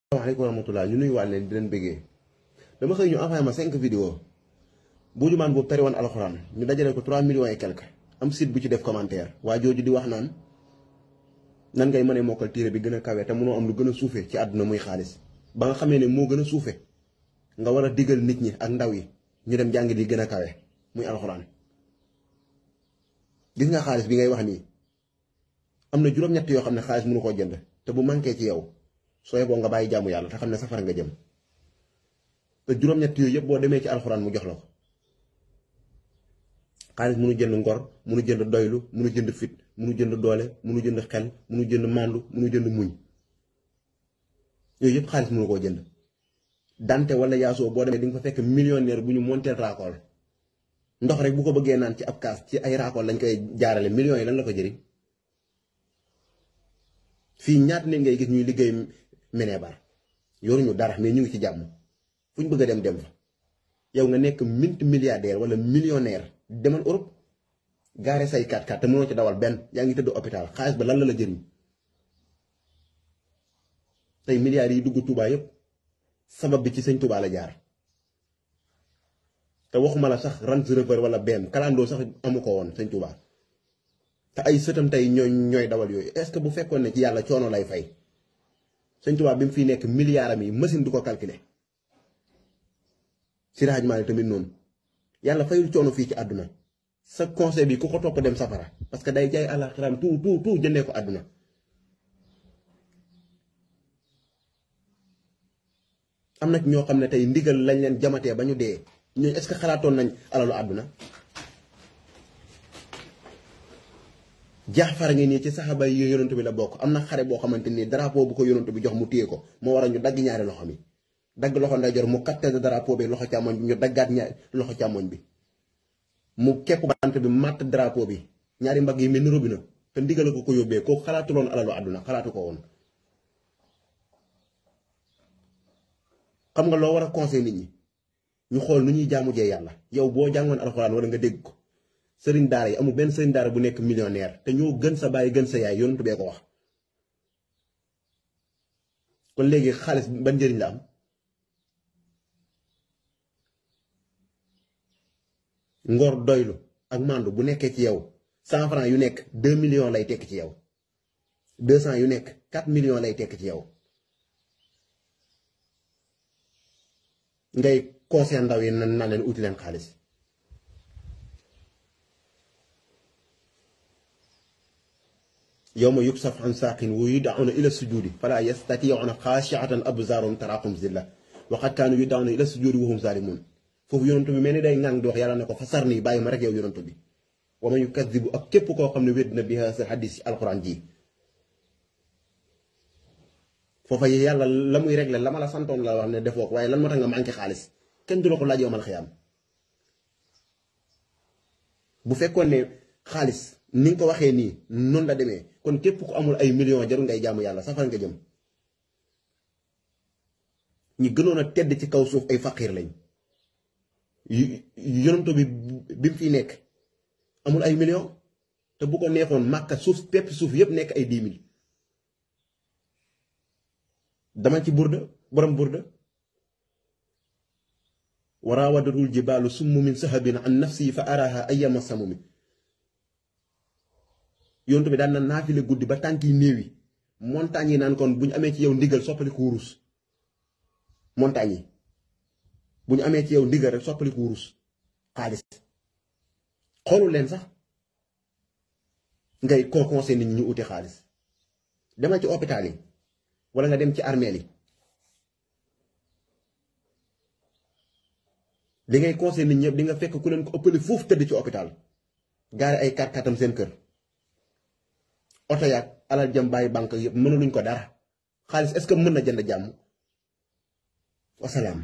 asalaamaaleykum wa rahmatulah ñu nuyuwaat leen di leen bëggee dama xëy ñu envoyé ma 5 vidéo bu jumaan boobu tari woon alxuraan ñu dajale ko 3 millions et quelque am site bu ci def commentaire waa jooju di wax naan nan ngay mën a mokkal téere bi gën a kawe te mënoo am lu gën a suufe ci àdduna muy xaalis ba nga xamee ne moo gën a suufe nga war a digal nit ñi ak ndaw yi ñu dem jàng di gën a kawe muy alxuraan. gis nga xaalis bi ngay wax nii am na juróom-ñett yoo xam ne xaalis mënu koo jënd te bu manqué ci yow soo yeboo nga bàyyi jaamu yàlla te xam ne safara nga jëm te juróom-ñett yooyu yëpp boo demee ci alxuraan mu jox la ko. xaalis mënu jënd ngor mënu jënd doylu mënu jënd fit mënu jënd doole mënu jënd xel mënu jënd màndu mënu jënd muñ yooyu yëpp xaalis mënu koo jënd. dante wala yaasoo boo demee di nga fa fekk millionnaire bu ñu monteel raakool ndox rek bu ko bëggee naan ci ab kaas ci ay raakool lañ koy jaarale millions yi lan la ko jëriñ. fii ñaata nit ngay gis ñuy liggéey menebar yoruñu dara mais ñu ngi ci jàmm fu ñu bëgg a dem fa. yow nga nekk multimilliardaire wala millionnaire demal Europe gaare say 4x4 te mënoo ci dawal benn yaa ngi tëdd hôpital xaalis ba lan la jëriñ. tey milliards yi dugg Touba yëpp sabab bi ci sëñ Touba la jaar te waxuma la sax Range Rover wala benn kalandoo sax amu ko woon sëñ Touba te ay sëtam tey ñooy dawal yooyu est-ce que bu fekkoon ne ci yàlla coono lay fay sëñ Touba bi mu fiy nekk milliards am yi machine du ko calculer. Seydi Hadji Malick tamit noonu yàlla fayul coono fii ci àdduna sa conseil bi ku ko topp dem safara parce que day jaay àllaxiraam tout jëndee ko àdduna. am na ñoo xam ne tey ndigal lañ leen jamatee ba ñu dee ñooñu est-ce que xalaatoon nañ alalu àdduna. Jaafar ngi nii ci saxaaba yi yonent bi la bokk am na xare boo xamante ni drapeau bu ko yonent bi jox mu téye ko moo waral ñu dagg ñaari loxo mi. dagg loxo ndeyjoor mu capté drapeau bi loxo càmmoñ bi ñu daggaat loxo càmmoñ bi mu képp bant bi matt drapeau bi ñaari mbagg yi mel ni robinet te ndigal ko yóbbee kooku xalaatuloon alalu àdduna xalaatu ko woon. xam nga loo war a conseil nit ñi ñu xool nu ñuy jaamu jee yàlla yow boo jàngoon alxuraan wala nga dégg ko sëriñ daara yi amul benn sëriñ daara bu nekk millionnaire te ñoo gën sa baay gën sa yaay yonent bee ko wax. kon léegi xaalis ban njëriñ la am. ngor doylu ak màndu bu nekkee ci yow 100 francs yu nekk 2 millions lay tekk ci yow 200 yu nekk 4 millions lay tekk ci yow ngay conseil ndaw yi na leen uti leen xaalis. yawma yukshafu an saaqin wa yud'awna ila sujudi fala yastati'una khashi'atan absaruhum taraqum zillah wa qad kanu yud'awna ila sujudi wa hum zalimun foofu yonent bi mel ni day ngang di wax yàlla ne ko fasar nii bàyyi ma rek yow yonent bi wa man yukazzibu ak képp koo xam ne wédd na bi haazal hadiis ci alxuraan ji. foofa yàlla la muy régler la ma la santoon la wax ne defoo ko waaye lan moo tax nga manqué xaalis kenn du la ko laaj yawmal xiyaam. bu fekkoon ne xaalis ni nga ko waxee nii noonu la demee kon képp ku amul ay millions jarul ngay jaamu yàlla safara nga jëm. ñi gënoon a tedd ci kaw suuf ay faqiir lañ. yonent bi mu fiy nekk amul ay millions te bu ko neexoon màkka suuf pepp suuf yëpp nekk ay 10 000. dama ci burda borom burda waraawadul jibaalu summu min sahabin an nafsi fa araha ayyama samumi. yonent bi daan na naafile guddi ba tànk yi néew yi montagne yi naan kon bu ñu amee ci yow ndigal soppali ko wurus. montagne yi bu ñu amee ci yow ndigal rek soppali ko wurus xaalis xoolul leen sax ngay conseil nit ñi ñu uti xaalis. demal ci hôpital yi wala nga dem ci armeel yi li ngay conseil nit ñëpp di nga fekk ku leen ko ëppale foofu tëdd ci hôpital gaare ay 4x4 am seen kër oto yaag alal jëm bàyyi banque yëpp mënuluñ ko dara xaalis est-ce que mën na jënd jàmm wasalaam.